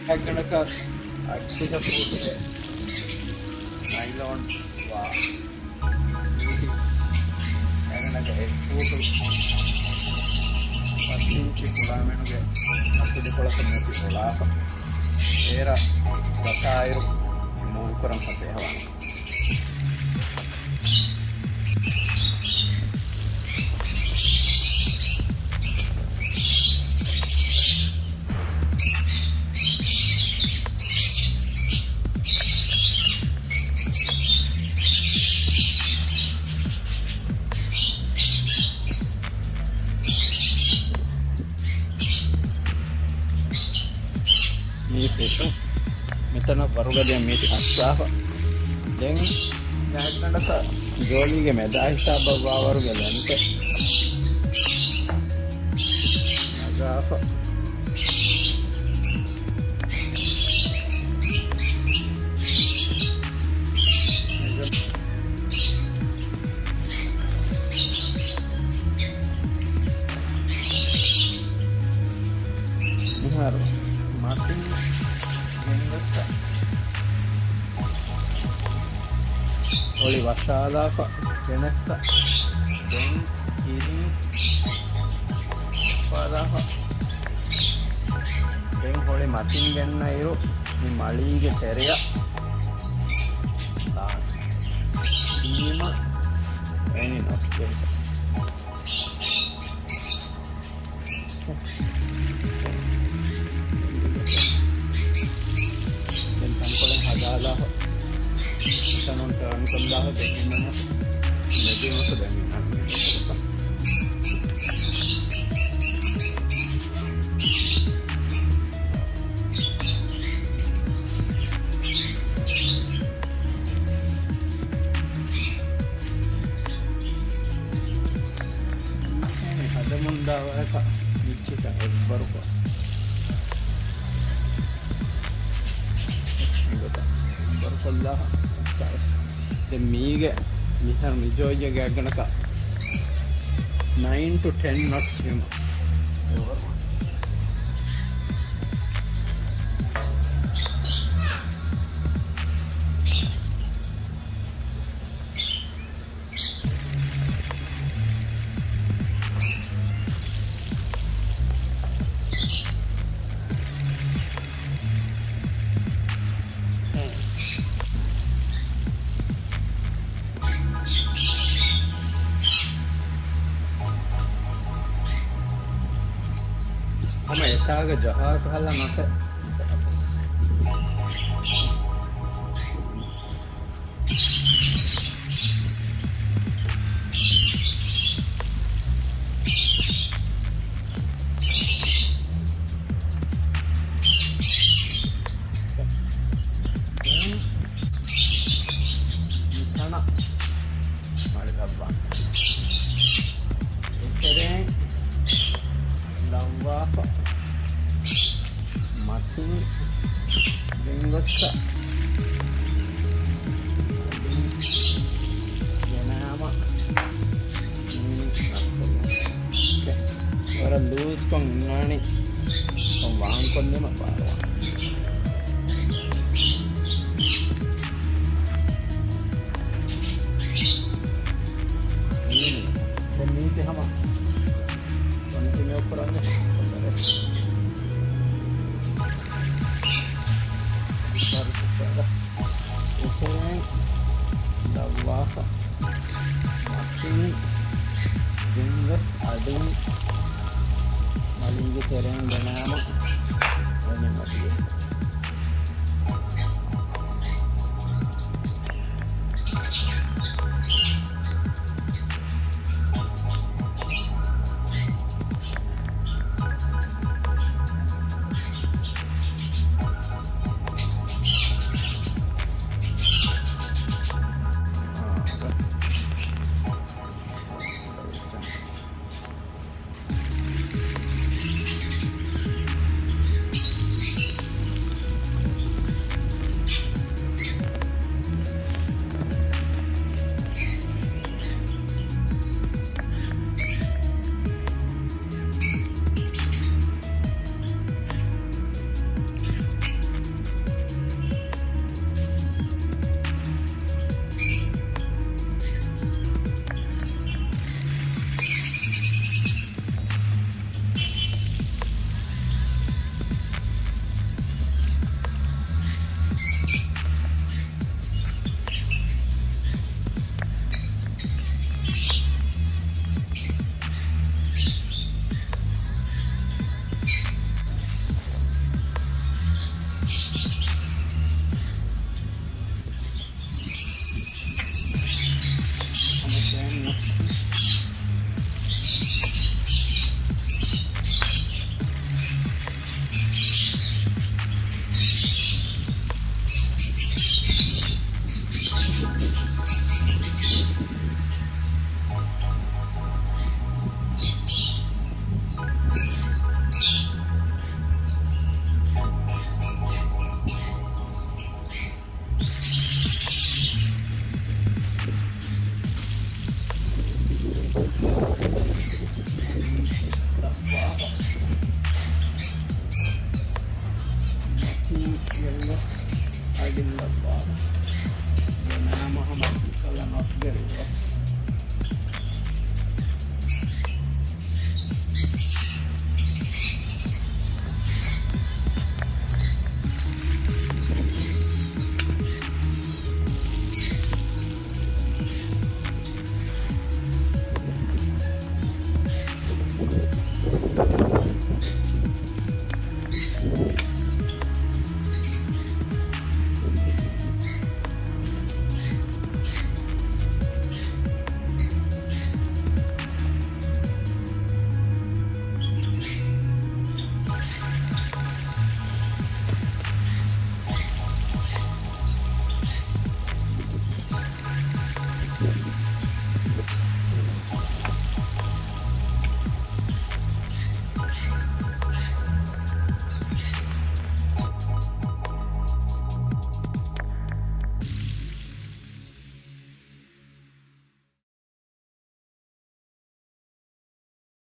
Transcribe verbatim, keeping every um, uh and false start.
ގާތްގަނޑަކަށް އައްޑިހަ ފޫޓުގެ ނައިލޯން ވާ މީތި ގާތްގަނޑަކަށް އެއް ފޫޓު ފަސް އިންޗި ފުޅާމެނުގެ ހަތުރުކޮޅަކަށް މީތި އޮޅާފަ. އޭރަށް ދަތާއިރު މޫވް ކުރަން ފަސޭހަވާނެ. މީ ފުށު މިތަނަށް ވަރުގަދަޔަށް މީތި ހައްސާފަ. ދެން ގާތްގަނޑަކަށް ޖޯލީގެ މެދާ ހިސާބަށް ވާވަރުގެ ލެންތެއް ނަގާފަ. މިހާރު މަތިން ގެންގޮސްސަ ހޮޅި ވަށާލާފަ ގެނެއްސަ. ދެން ކިރިން ވަށާލާފަ. ދެން ހޮޅި މަތިން ގެންނައިރު މި މަޅީގެ ތެރެއަށް ދާން. ވީމަ އެނި ނޮޓް ގެން. ދެން ތަންކޮޅެއް ހަދާލާފަ. މިތަނުން ޓާން ކޮށްލާފަ ދެން އިންނަން. މެދުވެފަ ދެން އިންނަން. ހަދަމުންދާ ވަރަކަށް މިއްޗިތައް އެއްބަރުކޮށް، އެއްބަރުކޮށްލާ. ދެން މީގެ މިހާރު މި ޖޯލީގެ ގާތްގަނޑަކަށް ނައިން ޓު ޓެން ނޮޓްސް ވީމަ. ހަމަ އެތާގަ ޖަހާ ކަހަލަ ނަފެ. މިތަނަށް މަޑުކޮށްލާ. އެތެރެއިން ލައްވާފަ. މަތިން ގެންގޮސްސަ ގެނާމަ. ވަރަށް ލޫސްކޮށް އިންނާނީ. ކޮން ވާންކޮށްލީމަ ބާރުވާން. ދެން މީތި ހަމަ ކޮންޓިނިއު ކުރަން. އެތެރެއިން ލައްވާފަ. މަތިން ގެންގޮސް އަޑިން މަޅީގެ ތެރެއިން ގެނާމަ ވަނީ މަތިގެ.